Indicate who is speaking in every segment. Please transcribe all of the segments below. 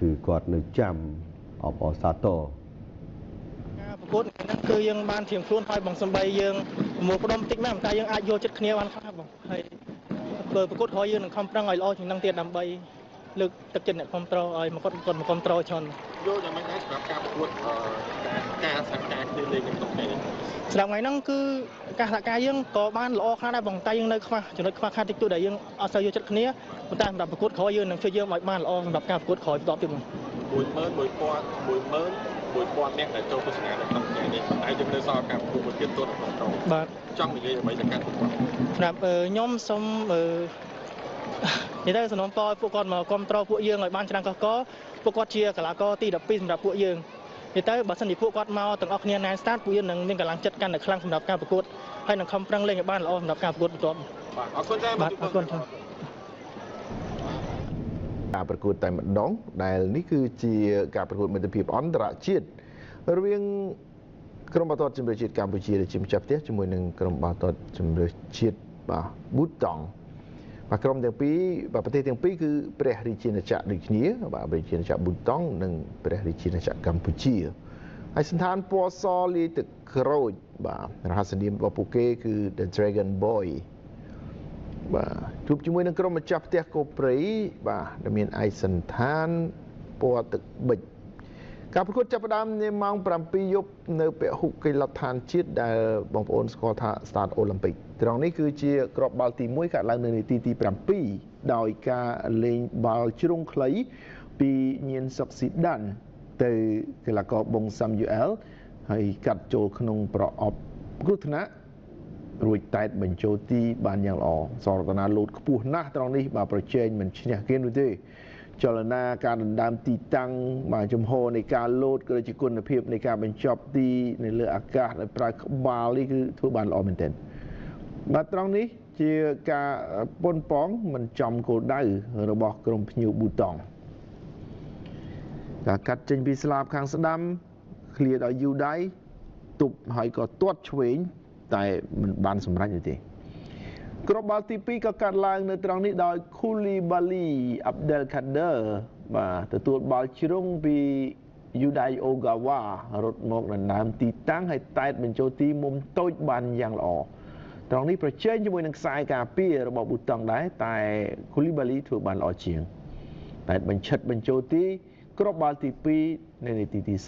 Speaker 1: គឺគាត់នៅចាំអបអរសាទរ
Speaker 2: ការប្រកួតហ្នឹងគឺយើងបានត្រៀមខ្លួនហើយបងសំបីយើងប្រមូលផ្ដុំតិចមែនតែយើងអាចយកចិត្តគ្នាបានខ្លះបងហើយបើប្រកួតក្រោយយើងនឹងខំប្រឹងឲ្យល្អជាងហ្នឹងទៀតដើម្បីលើកទឹកចិត្តអ្នកគ្រប់គ្រងឲ្យមកគាត់គាត់មកគ្រប់គ្រងច្រើន
Speaker 3: យល់យ៉ាងម៉េចដែរសម្រាប់ការប្រកួតការសហការគ្នាលេងនៅក្នុងថ្ងៃនេះ?
Speaker 2: សម្រាប់ថ្ងៃហ្នឹងគឺការសហការយើងក៏បានល្អខ្លះដែរបងតែយើងនៅខ្វះចំណុចខ្វះខាតតិចតួចដែលយើងអត់សូវយកចិត្តគ្នាប៉ុន្តែសម្រាប់ប្រកួតក្រោយយើងនឹងជួយយើងឲ្យបានល្អសម្រាប់ការប្រកួតក្រោយបន្តទៀតបង
Speaker 3: 11000 11000នាក់ដែលចូលទស្សនានៅក្នុងថ្ងៃនេះប៉ុន្តែយើងនៅសល់ការប្រកួតមួយទៀតទល់នៅក្នុងក្រុង
Speaker 2: បាទ
Speaker 3: ចង់និយាយអ្វីទៅកាន់ពួកគាត់?
Speaker 2: សម្រាប់ខ្ញុំសូមនិយាយទៅសំណូមពរឲ្យពួកគាត់មកគ្រប់គ្រងពួកយើងឲ្យបានច្រើនកកកពួកគាត់ជាកីឡាករទី12សម្រាប់ពួកយើងនិយាយទៅបើសិនជាពួកគាត់មកទាំងអស់គ្នាណែនស្តាតពួកយើងនឹងមានកម្លាំងចិត្តកាន់តែខ្លាំងសម្រាប់ការប្រកួតហើយនឹងខំប្រឹងលេងឲ្យបានល្អសម្រាប់ការប្រកួតបន្ទាប់
Speaker 3: បាទអរគុណច្រើន។
Speaker 2: បាទអរគុណច្រើន។
Speaker 4: ការប្រកួតតែម្ដងដែលនេះគឺជាការប្រកួតមិត្តភាពអន្តរជាតិរវាងក្រុមបាល់ទាត់ជម្រើសជាតិកម្ពុជាដែលជាម្ចាស់ផ្ទះជាមួយនឹងក្រុមបាល់ទាត់ជម្រើសជាតិបាទប៊ូតង់បាទក្រុមទាំងពីរបាទប្រទេសទាំងពីរគឺព្រះរាជាណាចក្រដូចគ្នាបាទព្រះរាជាណាចក្រប៊ូតង់និងព្រះរាជាណាចក្រកម្ពុជាហើយសន្តានពណ៌សលាយទឹកក្រូចបាទរហស្សនាមរបស់ពួកគេគឺ The Dragon Boy បាទជួបជាមួយនឹងក្រុមម្ចាស់ផ្ទះកូព្រៃបាទដែលមានឯកសន្តានពណ៌ទឹកប៊ិចការប្រកួតចាប់ផ្ដើមនាម៉ោង7យប់នៅពហុកីឡដ្ឋានជាតិដែលបងប្អូនស្គាល់ថា Stade Olympic ត្រង់នេះគឺជាគ្រាប់បាល់ទី1កើតឡើងនៅនាទីទី7ដោយការលេងបាល់ជ្រុងខ្លីពីញៀនសុកស៊ីដានទៅកីឡាករបុងសាំយូអែលហើយកាត់ចូលក្នុងប្រអប់គ្រោះថ្នាក់រួចតែតបញ្ចូលទីបានយ៉ាងល្អសរតនាលោតខ្ពស់ណាស់ត្រង់នេះបាទប្រជែងមិនឈ្នះគេនោះទេចលនាការដណ្ដើមទីតាំងបាទជំហរនៃការលោតក៏ដូចជាគុណភាពនៃការបញ្ចប់ទីនៅលើអាកាសដោយប្រើក្បាលនេះគឺធ្វើបានល្អមែនទែនបាទត្រង់នេះជាការប៉ុនប៉ងមិនចំគោលដៅរបស់ក្រុមភ្ញៀវប៊ូតង់ការកាត់ចេញពីស្លាបខាងស្ដាំឃ្លាដោយយូដៃទប់ហើយក៏ទាត់ឆ្វេងតែមិនបានសម្រេចនោះទេគ្រាប់បាល់ទី2ក៏កាត់ឡើងនៅត្រង់នេះដោយ Koulibaly Abdelkader បាទទទួលបាល់ជ្រុងពី Yudai Ogawa រត់មកដណ្ដើមទីតាំងហើយតែតបញ្ចូលទីមុំតូចបានយ៉ាងល្អត្រង់នេះប្រជែងជាមួយនឹងខ្សែការពាររបស់ប៊ូតង់ដែរតែ Koulibaly ធ្វើបានល្អជាងតែបញ្ឆិតបញ្ចូលទីគ្រាប់បាល់ទី2នៅនាទីទី38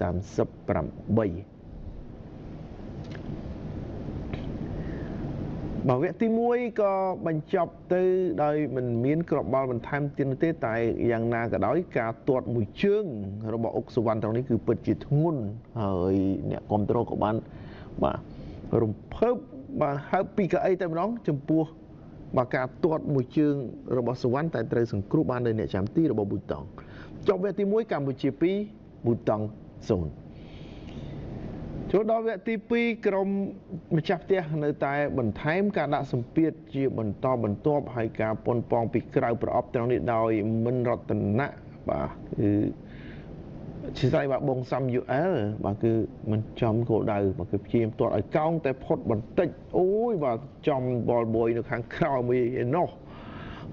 Speaker 4: បាទវគ្គទី1ក៏បញ្ចប់ទៅដោយមិនមានគ្រាប់បាល់បន្ថែមទៀតនោះទេតែយ៉ាងណាក៏ដោយការទាត់មួយជើងរបស់អុកសុវណ្ណត្រង់នេះគឺពិតជាធ្ងន់ហើយអ្នកគ្រប់គ្រងក៏បានបាទរំភើបបាទហើបពីកៅអីតែម្ដងចំពោះបាទការទាត់មួយជើងរបស់សុវណ្ណតែត្រូវសង្គ្រោះបានដោយអ្នកចាំទីរបស់ប៊ូតង់ចប់វគ្គទី1កម្ពុជា2ប៊ូតង់0ចូលដល់វគ្គទី2ក្រុមម្ចាស់ផ្ទះនៅតែបន្ថែមការដាក់សម្ពាធជាបន្តបន្ទាប់ហើយការប៉ុនប៉ងពីក្រៅប្រអប់ត្រង់នេះដោយមិនរតនៈបាទគឺជាស្រ័យបាទបងសាំយូអែលបាទគឺមិនចំគោលដៅបាទគឺព្យាយាមទាត់ឲ្យកោងតែផុតបន្តិចអូយបាទចំបលបយនៅខាងក្រោយមួយឯណោះ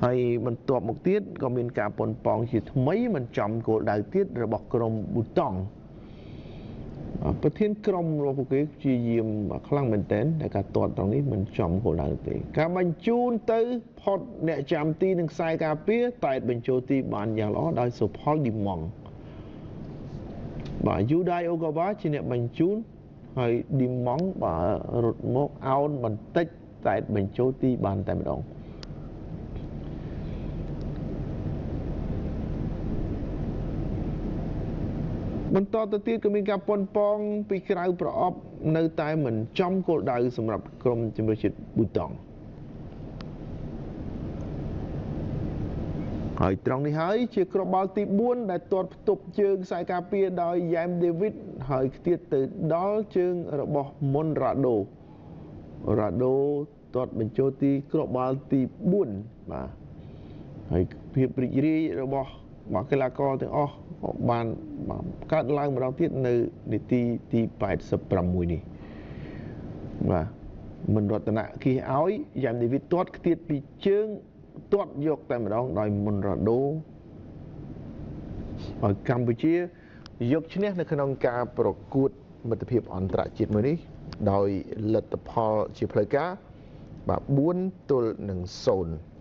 Speaker 4: ហើយបន្ទាប់មកទៀតក៏មានការប៉ុនប៉ងជាថ្មីមិនចំគោលដៅទៀតរបស់ក្រុមប៊ូតង់ប្រធានក្រុមរបស់ពួកគេព្យាយាមខ្លាំងមែនទែនតែការទាត់ត្រង់នេះមិនចំគោលដៅទេការបញ្ជូនទៅផុតអ្នកចាំទីនឹងខ្សែការពារតែបញ្ចូលទីបានយ៉ាងល្អដោយសុផលឌីម៉ង់បាទយូដៃអូកាវ៉ាជាអ្នកបញ្ជូនហើយឌីម៉ង់បាទរត់មកអោនបន្តិចតែបញ្ចូលទីបានតែម្ដងបន្តទៅទៀតក៏មានការប៉ុនប៉ងពីក្រៅប្រអប់នៅតែមិនចំគោលដៅសម្រាប់ក្រុមជម្រើសជាតិប៊ូតង់ហើយត្រង់នេះហើយជាគ្រាប់បាល់ទី4ដែលទាត់ផ្ទប់ជើងខ្សែការពារដោយយ៉ែមដេវីតហើយខ្ទាតទៅដល់ជើងរបស់មុនរ៉ាដូរ៉ាដូទាត់បញ្ចូលទីគ្រាប់បាល់ទី4បាទហើយភាពរីករាយរបស់បាទកីឡាករទាំងអស់ក៏បានកើតឡើងម្ដងទៀតនៅនាទីទី86នេះបាទមិនរតនៈគីឲ្យយ៉ាងដេវីតទាត់ខ្ទាតពីជើងទាត់យកតែម្ដងដោយមុនរ៉ាដូ ឲ្យកម្ពុជាយកឈ្នះនៅក្នុងការប្រកួតមិត្តភាពអន្តរជាតិមួយនេះដោយលទ្ធផលជាផ្លូវការបាទ4ទល់នឹង0។